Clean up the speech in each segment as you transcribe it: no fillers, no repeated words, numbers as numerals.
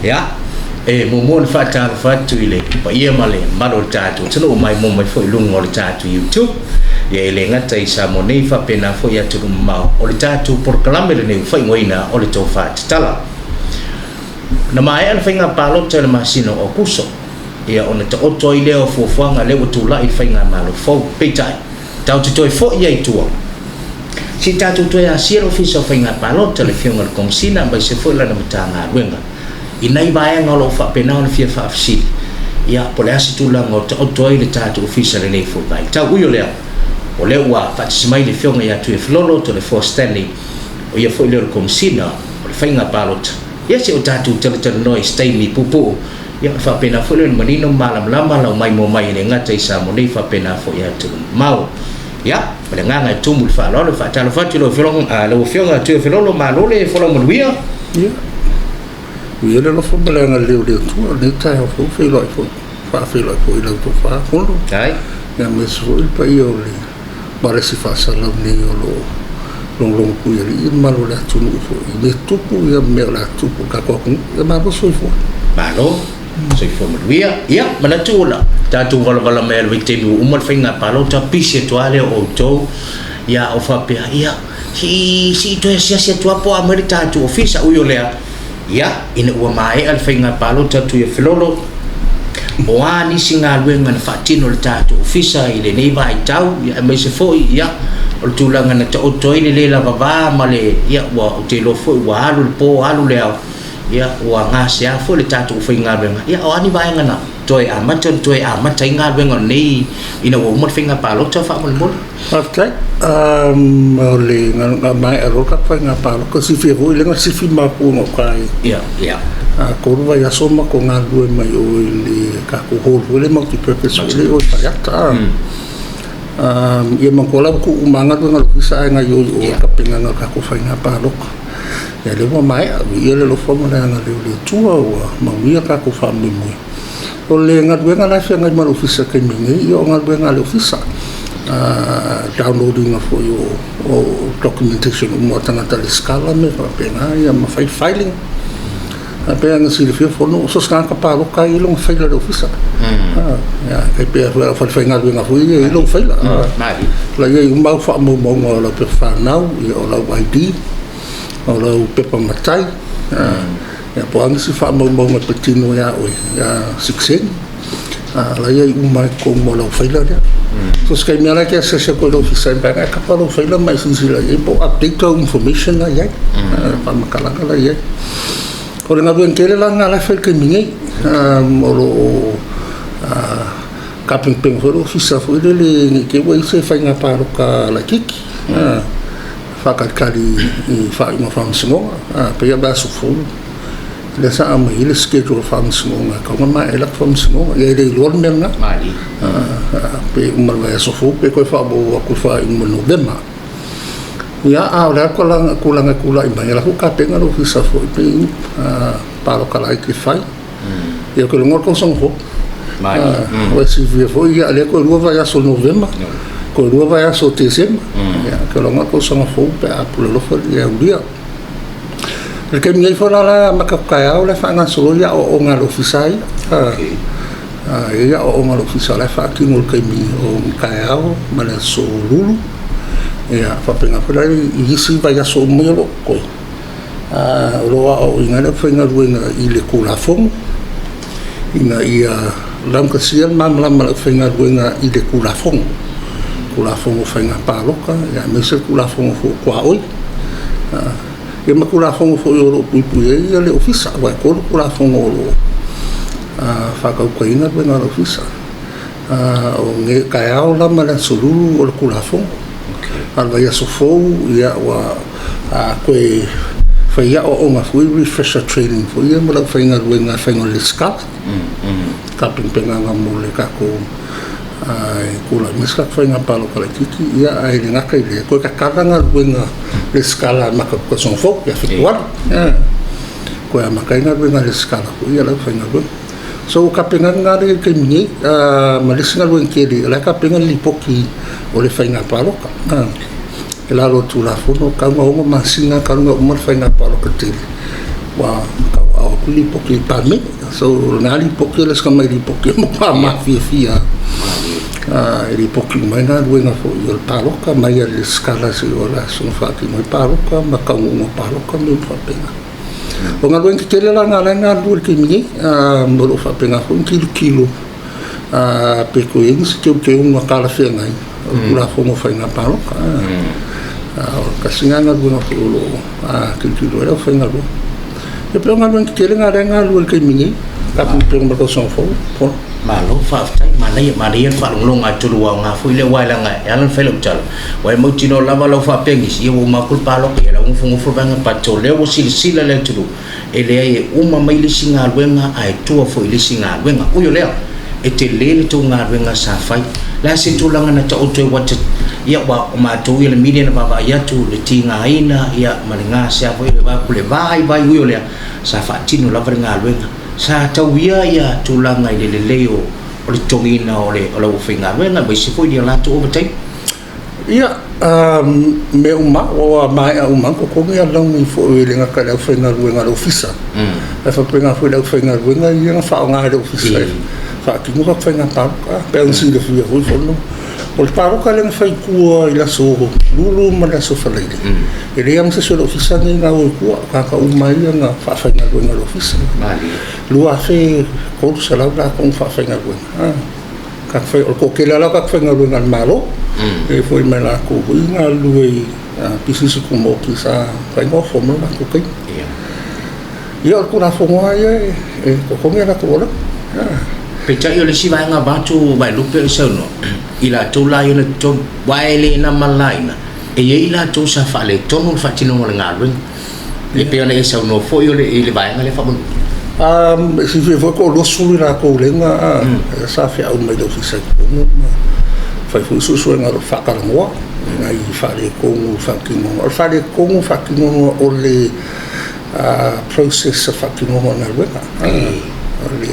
Ia, e muamua ona faatalofa atu i le paia ma le mamalu o le tatou atunuu maimoa mai foi i luga o le tatou YouTube. Ia e le gata i Samoa nei faapena foi i atunuu mamao. O le tatou polokalame lenei ua faaigoaina o le Tofa Tatala. Na maea le faiga palota i le masina o Aokuso, ia ona taoto ai lea o fuafuaga lea ua tulai le faigamalo fou. Peitai, tatou te toe foi ai i tua, se i tatou toe asia le Ofisa o Faiga Palota, le Afioga i le Komesina aemaise foi lana Matagaluega i nai vaega o lo o faapena ona fia faafesili, ia po o le a se tulaga o taoto ai le tatou Ofisa i lenei foi vaitau. Ui o lea, o lea ua faatasi mai le Afioga ia Tuiafelolo Toleafoa Stanley, o ia foi lea o le Komesina o le Faiga Palota. Ia se i o tatou talatalanoa i se taimi puupuu, ia ona faapena foi lea ona manino ma malamalama lau maimoa mai e le gata i Samoa nei faapena foi i atunuu mamao. Ia, ma le agaga e tumu i le faaaloalo e faatalofa atu i lau Afioga, lau Afioga Tuiafelolo, malo le folau manuia. Ia, ia le alofa ma le agalelei o le Atua, lenei taeao fou feiloai foi, faafeiloai foi i lau tofa Fono. Ai. Ia aemaise foi le paia o le Malesi faasalau nei o lo o logologo pui alii ma mamalu o le atunuu foi i mea tupu ia ma mea o le a tupu i le tatou atunuu. Ia malo soifua. Malo soifua manuia. Ia, manatu ona tatou valavala mai i le vaitaimi ua uma le faiga palota, pisi atu lava lea o outou, ia o faapea, ia, se i, se i toe asiasi atu lava po o a mai le tatou ofisa. Ui o lea, Ia, ina ua maea le faiga palota Tuiafelolo, o a nisi galuega na faatino e le tatou Ofisa i lenei vaitau, ia, aemaise foi, ia, o le tulaga na taoto ai le le lava va ma le, ia, ua, ou te iloa foi ua alu le po alu le ao, ia, ua gasea foi le tatou aufaigaluega. Ia, o a ni vaega na toe amata ona toe amata ai galuega o lenei ina ua uma le faiga palota faamolemole? Faafetai. O le na maea loa le tatou faiga palota, silafia foi lea na sifi matou i gauta i Ia, ia. 3 vaiaso matou galulue mai o i le tatou hall foi lea multi-purpose foi lea i o i Faleata. Ia manatua la ua tuu uma lava galuega a le ofisa ae gaoioi i o i le tapenaga o le tatou faiga palota. Ia lea ua maea, viia le alofa ma le agalelei o le Atua ua manuia le tatou faamoemoe. O le galuega la e feagai ma le Ofisa i le taimi nei, ia o galuega a le Ofisa, download ina foi o documentation uma a tagata resitala ma mea faapena, ia ma fai filing. E pei ona silafia Fono, so o se tagata palota lava e i ai lona faila i le Ofisa. Ia, e pei lava o le falefaigaluega foi ia e i ai lou faila. O la e i ai uma au faamaumauga o lau pepa fanau, ia o lau ID, o lau pepa matai, Ia, po o a nisi faamaumauga e patino ia oe, ia sitiseni, a la e i ai uma lava i totonu o lau faila lea. So, se taimi lava la e te asiasi atu ai i le ofisa e mafai ona e tapa lou faila ma e silasila i ai po o update lau information la e i ai, faamatalaga la e i ai. O le galuega tele la lena o la e fai i le taimi nei, o lo o tapenapena foi le ofisa foi lele ne i te i ua i ai se faiga palota laitiiti. Faatalitali i faaiuga o faamasinoga, pei lava o le vaiaso fou lea sa aumai ai le schedule o faamasinoga e tatau ona maea ai latou faamasinoga. Ia e le iloa le mea lena, pe uma i le vaiaso fou pe toe faaopoopo atu i le faaiuga o Novema. Ia, a o le a le tulaga e tulai mai, o la e foi ua tapena le ofisa foi pe i palota laiti e fai. Ia, ou te iloa o le tausaga fou. Ua silafia foi, ia, lea toe lua vaiaso o Novema, toe lua vaiaso o Tesema. Ia, ou te iloa o le tausaga fou pe a pule alofa le aulia. I le taimi nei foi la, la e amata atu taeao la e faagasolo ai aoaoga a le ofisa ia. E i ai aoaoga a le ofisa la e faatino i le taimi o taeao ma le aso Lulu. Ia, faapena foi la i isi vaiaso uma ia o lo o totoe. O lo o aoaoina ai le aufaigaluega i le Tulafono ina ia laugatasia le malamalama o le aufaigaluega i le Tulafono, Tulafono o Faiga Palota aemaise le Tulafono foi o Tuaoi, ia ma Tulafono foi o lo o puipui ai le Ofisa, aua e 3 Tulafono o lo o faatautaina galuega a le Ofisa. O taeao la ma le aso Lulu o le Tulafono. A o le vaiaso fou, ia ua toe fai aoaoga foi, refresher training foi ia mo le aufaigaluega i le faiga o le resitala, tapenapenaga mo le tatou tulai mai se tatou faiga palota laitiiti. Ia ae le gata i lea, toe tatala galuega resitala amata atu i le tausaga fou ia Fepuari. Toe amata ai galuega resitala foi ia a le aufaigaluega. So ua tapena lena i le taimi nei, ma le isi galuega tele, o la e tapena le lipoti o le faiga palota. I lalo o le Tulafono, e tatau ona 6 masina talu ona uma le faiga palota tele, ua tauaao atu le lipoti i le Palemene. So o lena lipoti o le isi mai lipoti e matua mafiafia lava, e lipoti uma ai galuega foi o le palota mai lava i le resitala seia oo i le aso na faatino ai palota ma taunuuga o palota ma mea uma faapena. O galuega tetele la na o la e galulue i le taimi nei, ma o lo o faapena foi ona tilotilo pe toe i ai nisi teuteuga talafeagai o le Tulafono o Faiga Palota. O le tasi lena galuega foi o lo o tilotilo i ai le aufaigaluega. E pei o galuega tetele na o lea e galulue i le taimi nei, tatou pei ma le tausaga fou. Malo faafetai, manaia, manaia le faalogologo atu i lou aoga foi lea aua leaga e ala ona fai lau tala, ua e mautinoa lava lau faapea nisi, ia ua uma atu le palota, ia la ua nofonofo le vaega pati, o lea ua silasila le atunuu, e leai e uma mai le isi galuega ae tua foi i le isi galuega. Ui o lea, e tele le tou galuega sa fai. O le a se tulaga na taoto ai ua ia ua o matou ia le media na vaavaai atu le tigaina ia ma le gasea foi le va le vaivai ui o lea sa faatino lava le galuega. Sa tauia ia tulaga i le lelei o le totogiina o le aufaigaluega aemaise foi ia latou ovataimi. Ia, mea uma ua maea uma ona totogi alauni foi e le gata i le aufaigaluega a le Ofisa, ae faapena foi i le aufaigaluega ia na faaaoga e le Ofisa e faatino tatou faiga palota. E pei ona silafia foi Fono, o le palota lea na fai i tua i le aso Lulu ma le aso Faraile, e leai lava ma se isi o le Ofisa lenei na o i tua, o tagata uma ia na faafaigaluega e le Ofisa. 2,300 latou na faafaigaluega. O le toatele lava o tagata faigaluega a le Malo, e foi mai latou foi galulue i pisinisi tumaoti sa fai ma ofo mai lo latou taimi. Ia, o le Tulafono lava ia e totogi a latou alauni. Peitai o le isi vaega avatu Vaelupe o saunoa i latou la ia na totogi, aua e le na malaina, e i ai latou sa faaletonu le faatinoga o le galuega. E pei ona e saunoa foi o le, i le vaega lea faamolemole. E silafia foi ko 20 i latou lea sa feau mai le ofisa i totonu ma fai foi suesuega o lo o faatalanoa nai faaletonu faatinoga. O le faaletonu faatinoga o le process o faatinoga o galuega. O le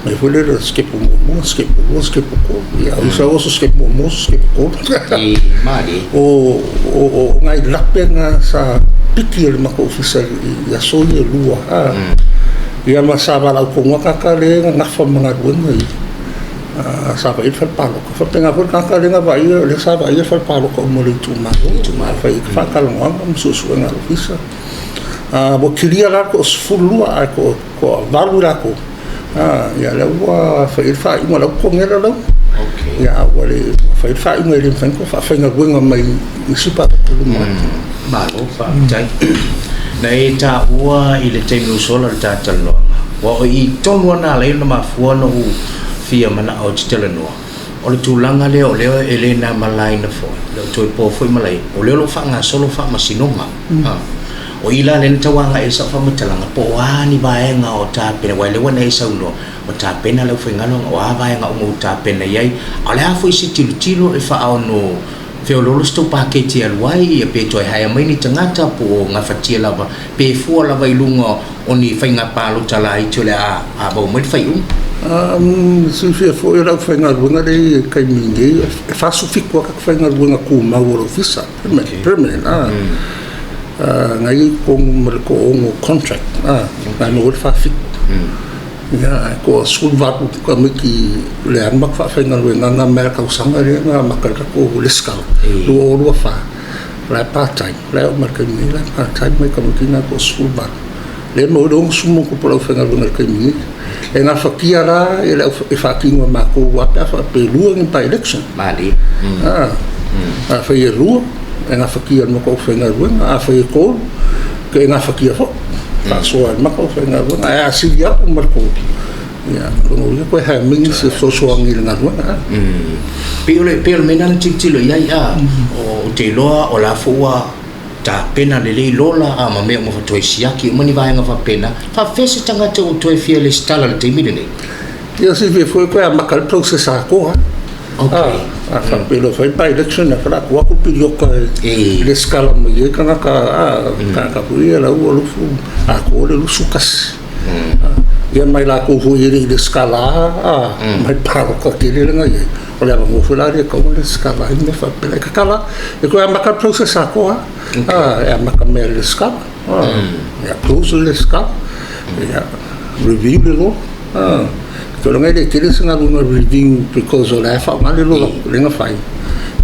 mai foi lea o le sitepu muamua, sitepu lua, sitepu tolu. Ia, o isa oso sitepu muamua, sitepu tolu. O nai lape na sa piki e le matou ofisa i aso ia e lua. Ia ma sa valaau tonu lava tagata lea na nafa ma galuega ia. Sa vaai le fale palota. Faapena foi le tagata lea na vaaia, lea sa vaaia le fale palota uma o le itumalo. Fai ai faatalanoaga ma suesuega a le ofisa. Ua kilia la le toa-12 ae toa-8 i latou. Ia lea ua fai ai le faaiuga, la ua totogi ai le alauni. Ia, a ua le fai le faaiuga e le mafai ona toe faafaigaluega mai isi palota i luma atu. Malo faafetai. Na e taua i le taimi ua sola le ta talanoaga, aua o i tonu lava na ala ai ona mafua ona ou fia manao ou te talanoa, o le tulaga lea o lea e le na malaina foi, e le o toe po foi malaia, o lea o lo o faagasolo faamasinoga. O i la lea na tau agai ai sau faamatalaga, po o a ni vaega o tapena, aua o lea ua na e saunoa, ua tapena le aufaigaluega, o a vaega uma ua tapena i ai, a o le a foi se tilotilo e faaono feoloolo se tou paketi e alu ai, ia pe toe hire mai ni tagata, po o gafatia lava, pe fua lava i luga o ni faiga palota laiti o le a maua mai le faaiuga. Silafia foi o le aufaigaluega lea i le taimi nei, e 47 lava tagata faigaluega tumau o le Ofisa, permanent, na i ai i totonu ma le toaono contract, na maua ai le 47. Ia, ae toa-18 tamaiti le alu ma faafaigaluega na mai le tausaga lea na amata ai le tatou resitala, 2024, la e part time, la e oo mai le taimi nei la e part time nai tamaiti na e toa-18. Lea e maua ai le 60 plus o le aufaigaluega i le taimi nei. E gafatia la e le au e faatino e matou lava pe a faapea e lua ni by-election. Afai e lua, e gafatia e le matou aufaigaluega, afai e tolu, e gafatia foi. Faasoa e le matou aufaigaluega, ae a sili atu ma le tolu, ia, lona uiga toe hire mai nisi e fesoasoani i le galuega. Pei o le mea lena na tilotilo i ai, ou te iloa o la foi ua tapena lelei lola a ma mea uma toe siaki uma ni vaega faapena. Faapefea se tagata ua toe fia resitala i le taimi lenei? Ia, silafia foi toe amata le process atoa. A faapea loa fai by-election, ia fala atu atu piliota e resitala mai ai tagata, tagata foi ia la ua lufu atoa le 21. Ia mai latou foi e le i resitala mai palota tele le na i ai. O le avanoa foi la lea e tatau ona resitala ai mea faapena. E tatala, e toe amata le process atoa, e amata mai le resitala. Ia close le resitala. Ia Review le lola. Tulaga e le tele se galuega review because o la e faaaoga le lola lea na fai.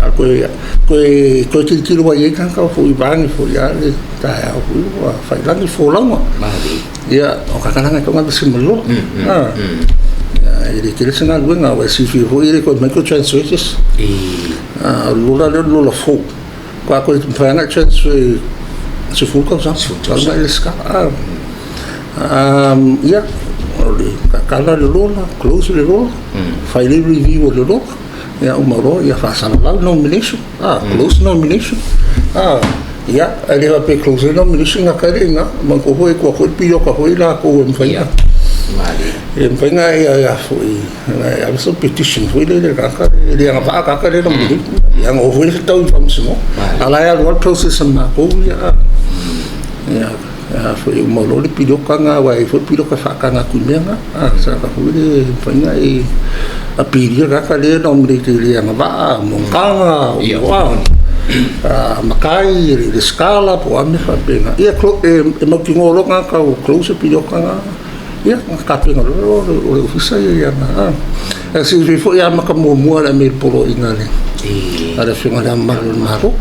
A toe tilotilo ai i ai tagata foi vaeane foi a le taeao foi ua fai lagi folauga. Ia, o kakalaga e toga se ma lola. E le tele se galuega, aua e silafia foi e le toe aumai toe transfer se isi. O le lola lea o le lola fou. Faatoa toe mafai lava ona e transfer i 10 tausaga talu ona e resitala. Ia, o le tatala le lola, close le lola, fai le review o le lola, ia uma loa, ia faasalalau nomination, close nomination. Ia, e le faapea e close ai nomination gata ai le i ina, manatua foi e tua foi le piriota foi latou e mafai ona e mafai ona e foi e ave sau petition foi lele tagata e le agavaa tagata lea na nominate. Ia, na oo foi le fetau i faamasinoga. A o la e alu lava le process a matou ia. Ia, foi uma loa le piriota lena, aua e i ai foi le piriota e faataga atu i mea na. Sa ta foi le mafai ona e apilia le tagata lea e nominate e le agavaa, monotaga, o matai, le resitala po o a mea faapena. Ia, e mautinoa loa tagata ua close le piriota lena. Ia, ona tapena loa lea o le ofisa ia ia na. Ae silafia foi e amata muamua le aumai i le poloaiga a le Afioga i Le Ao Mamalu o le Malo.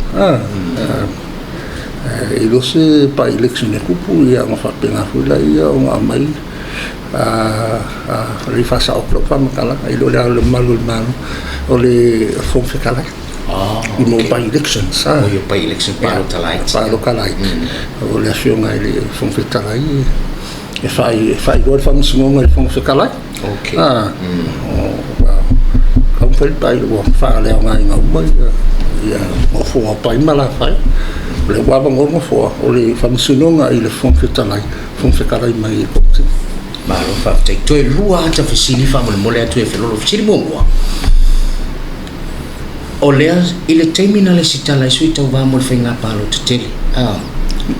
E le o se by-election e tupu, ia ona faapena foi lea ona aumai le faasao atu lau faamatalaga, e le o Le Ao Mamalu o le Malo, o le Fofoga Fetalai. I mo by-elections. O ia by-election palota laiti. Palota laiti. O le Afioga i le Fofoga Fetalai e faailoa le faamasinoga i le Fofoga Fetalai. Taumafai le pai ua faaleaogaina uma ia nofoa o Pai ma Lafai. O lea ua avanoa le nofoa o le faamasinoga i le Fofoga Fetalai, Fofoga Fetalai mai i le Komiti. Malo faafetai. Toe lua ata fesili faamolemole atu e Felolo. Fesili muamua, o lea i le taimi na lesitala ai sui tauva mo le faiga palota tele,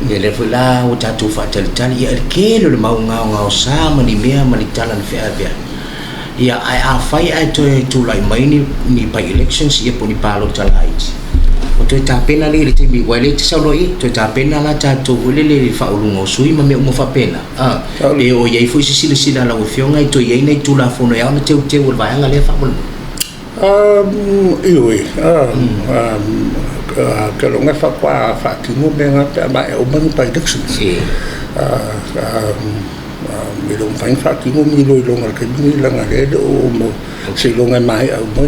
ia lea foi la ua tatou faatalitali, ia le tele o le mau gaogaosa ma ni mea ma ni tala na feaveai. Ia, ae afai ae toe tulai mai ni by elections ia po o ni palota laiti, ua toe tapena lea i le taimi, aua e le te saunoa i ai, toe tapena la tatou foi lele i le faauluga o sui ma mea uma faapena. Pe o i ai foi se silasila a lau Afioga e toe i ai nai Tulafono e ao ona teuteu o le vaega lea faamolemole? Ioe, ke loga e faatoa faatino mea na pe a maea uma ni by-elections. E le o mafai ona faatino ni iloiloga i le taimi lenei leaga o lea e le o oo seiloga e maea uma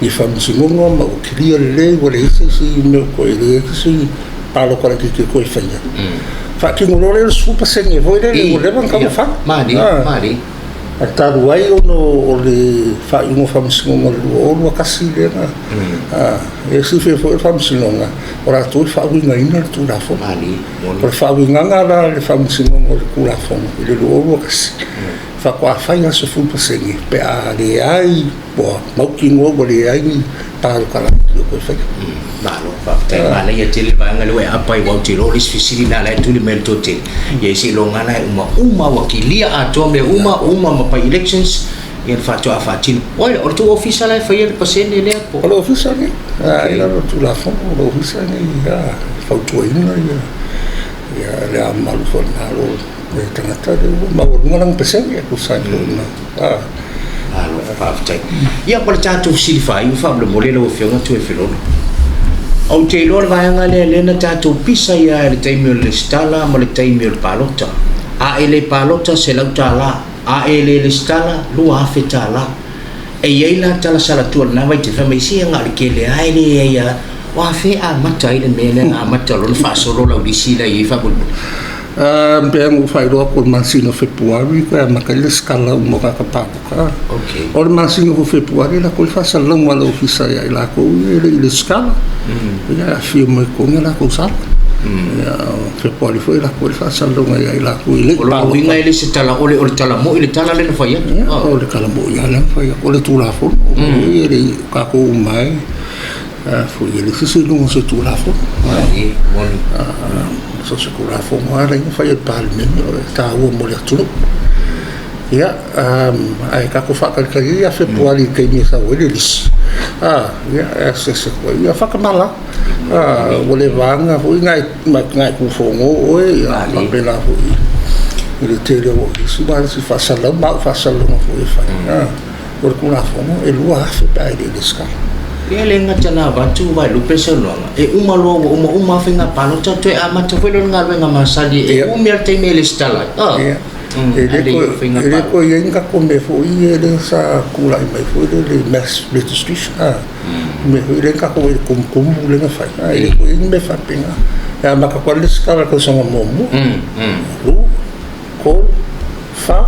ni faamasinoga ma ua clear lelei ua leai se isi mea o toe leai se isi palota laitiiti e toe faia. Faatino loa lea o le 10% foi lele ua leva ona tatau ona fai. Malie, malie. Ae talu ai ona o le faaiuga o faamasinoga o le 2021 lea na e silafia foi o le faamasinoga o latou e faauigaina le Tulafono. O le faauigaga la a le faamasinoga o le Tulafono i le 2021, faatoa fai lava le 10% pe a leai, ua mautinoa ua leai ni palota laiti o toe faia. Malo, faafetai. Manaia tele le vaega lea ua e aapa ai, aua ou te iloa o le isi fesili lena o la e tuli mai e le toatele. Ia seiloga la e uma uma ua kilia atoa mea uma, uma ma by elections, ia ona faatoa faatino. Oi, o le tou ofisa la e faia le pasene lea po? O le ofisa nei, i lalo o le Tulafono, o le ofisa nei e fautuaina ia le Ao Mamalu foi o le Malo, le tagata lea ua maualuga lana pasene e tusa ai foi ma. Malo, faafetai. Ia, ma le tatou fesili faaiu faamolemole lau Afioga Tuaefelolo. Ou te iloa le vaega lea lea na tatou pisa ai lava i le taimi o le lesitala ma le taimi o le palota. A e le palota, $100. A e le lesitala, $2,000. E i ai la tala salatua i lena vaitaimi, fai mai, se na o le tele lava e leai lava. O afea e amata ai le mea lea na amata loa ona faasolo lau lisi la i ai faamolemole? Pei ona ou faailoa atu o le masina o Fepuari toe amata ai le lesitala uma o tagata palota. O le masina o Fepuari latou e faasalalauga a le ofisa ia i latou ia e le i lesitala. Ia e afifio mai i totonu ia latou sala. Ia o Fepuari foi latou e faasalalauga ia i latou e le i O lona uiga e le se tala ole, o le tala moi le tala lea na fai atu. Ia, o le tala moi lava lea na fai atu. O le Tulafono, e le i tatou uma ai foi e leai se isi i luga o se Tulafono. So o se Tulafono lava lea na fai e le Palemene o le taua mo le atunuu. Ia, ae tatou faatalitali ia Fepuari i le taimi e sau ai le lisi, ia, e asiasi atu ai. Ia faatamala, ua leva lava ona foi na e tufono oe, ia faapena foi. I le tele o isi uaea si faasalalau ma au faasalalauga foi e fai. O le Tulafono e 2,000 pe a e le i resitala. Ia le gata na avatu Vaelupe saunoaga, e uma loa ua uma uma lava faiga palota toe amata foi lea o le galuega masani e umi lava le taimi e resitala ai. Ia. E le toe i ai ni tatou mea foi ia lea sa tulai mai foi lea le mass registration, mea foi lea na tatou i le tumutumu lea na fai, e le toe i ai ni mea faapena. E amata atu lava le resitala i le tausaga muamua, lua, tolu, fa.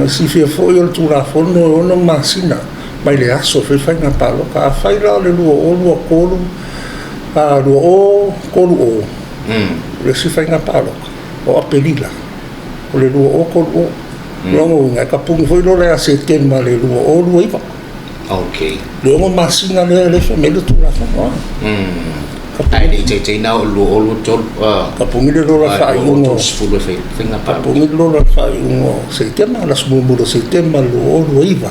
Silafia foi o le Tulafono e ono masina mai le aso e fai faiga palota. Afai la o le 2023, 2030 le isi faiga palota, o Aperila o le 2030. O lona uiga, e tapuni foi loa ia Setema le 2029. Le ono masina lea e fai mai le Tulafono. Ae le i taitai na o le 2023. Tapuni le lola faaiuga tapuni le lola faaiuga o Setema, le aso muamua o Setema 2029.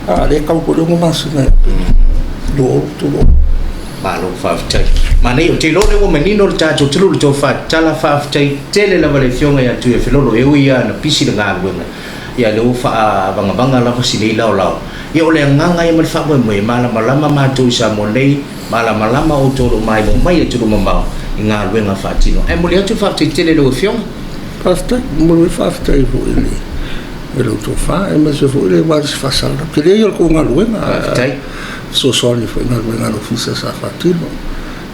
A lea e tau atu i le ono masina ia Aperila 2030. Malo faafetai. Manaia, ou te iloa o lea ua manino le tatou tulu i le tou faatatala. Faafetai tele lava i le Afioga ia Tuiafelolo, e ui lava ina pisi le galuega, ia lea ua faavagavaga lava si nei laolao. Ia o le agaga ia ma le faamoemoe, e malamalama matou i Samoa nei, malamalama outou o lo o maimoa mai i atunuu mamao i galuega faatino. Ae momoli atu le faafetai tele i lau Afioga. Faafetai, momoli foi le faafetai foi i le tofa, aemaise foi le uaea faasalalau. Tele ia o le tou galuega. Faafetai. Fesoasoani foi i galuega a le Ofisa sa faatino.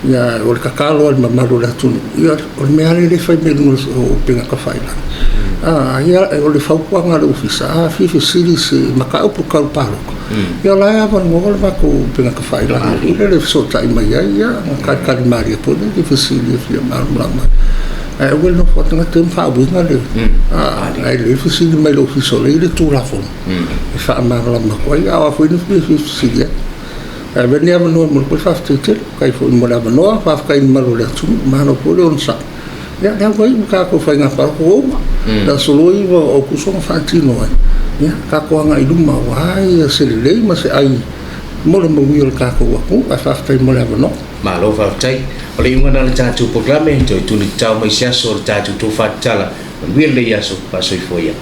Ia, o le tatalo a le mamalu o le atunuu, ia, o le mea lava lea e fai mai luga o upega tafailagi. Ia, o le fautuaga a le Ofisa, a fia fesili i se mataupu tau palota, ia o la e avanoa le matou upega tafailagi foi lele e fesootai mai ai, ia, na talitali malie foi le fesili e fia malamalama ai. Ae aua le nofo atu tagata ma faauiga le, ae lelei fesili mai le Ofisa o lea e i ai le Tulafono e faamalamalama atu ai, a o a foi ni mea e fia fesili ai. Ae avea lenei avanoa e momoli atu ai le faafetai tele. Faafetai foi mo le avanoa, faafetai i le mamalu o le atunuu, malo foi le onosai. Ia, lea ua iu tatou faiga palota ua uma. Le aso 29 o Aokuso na faatino ai. Ia, tatou agai i luma aua ia se lelei ma se ai mo le manuia o le tatou atunuu. Ae faafetai mo le avanoa. Malo faafetai. O le iuga lena o le tatou polokalame, toe tuli tatao mai se aso o le tatou tofa tatala. Manuia lenei aso, faasoifua ia.